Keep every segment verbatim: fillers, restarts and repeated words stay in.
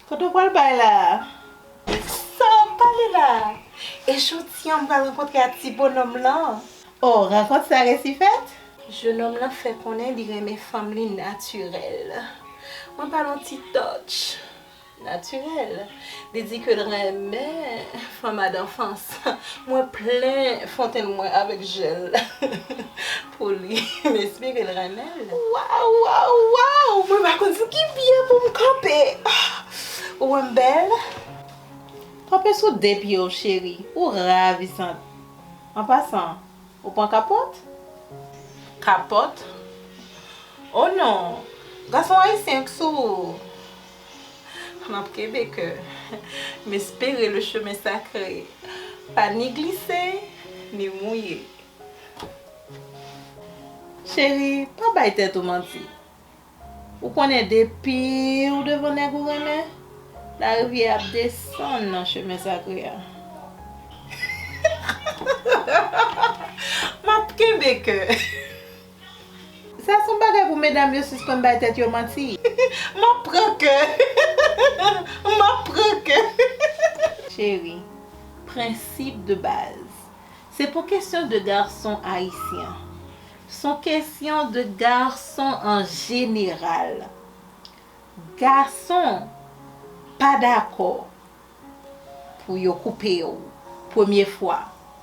Kote w pral bay la? Sa w ap pale la? E jodi a m pral rankontre ak ti bonòm lan. Oh, rankont sa resi fèt? Jennonm lan fè konnen li renmen fanm li natirèl. Mwen ba l yon ti touch natirèl. Li di ke l renmen fanm a danfans. Mwen plen fontenn mwen avèk jèl pou li. M espere l renmen l. Waw, waw, waw! Mwen pa konn sou ki pye pou m kanpe. Ou wè m bèl? Kanpe sou de pye w, cheri. Ou ravisant. An pasan, ou pran kapòt? Kapòt? Oh non! Gason ayisyen k sou ou. M ap kenbe kè. M espere le chemin sacré pa ni glise, ni mouye. Cheri, pa bay tèt ou manti. Ou konnen depi w devan nèg ou renmen, larivyè ap desann nan chemen sakre a. M ap kenbe kè. Sa se yon bagay pou medam yo sispann bay tèt yo manti. M ap pran kè. M ap pran kè. Cheri, prensip de baz. Se pa kesyon de gason ayisyen. Se yon kesyon de gason an jeneral. Gason pa dakò pou yo koupe w premye fwa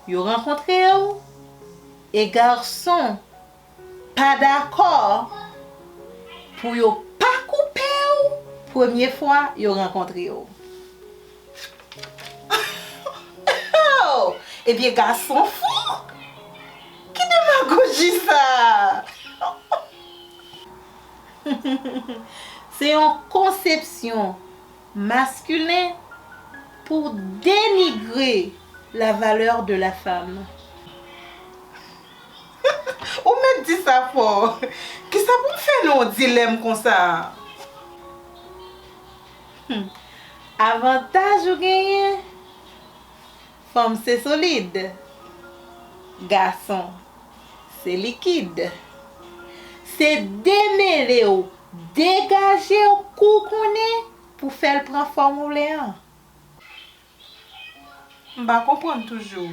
yo rankontre w, e gason pa dakò pou yo pa koupe w premye fwa yo rankontre w. Oh! Ebyen, gason fou! Ki demagoji sa a? Se yon konsepsyon maskilen pou denigre la valeur de la femme. Ou mèt di sa fò. Kisa pou m fè nan yon dilèm konsa? Hmm. Avantaj ou genyen, fanm se solid, gason se likid. Se demele w, degaje w, koukonnen pou fè l pran fòm ou vle an. M pa konprann toujou.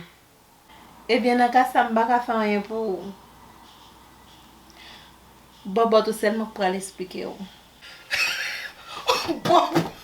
Ebyen, nan ka sa, m pa ka fè anyen pou ou. Bòbòt ou sèlman k pral esplike w. Bòbòt!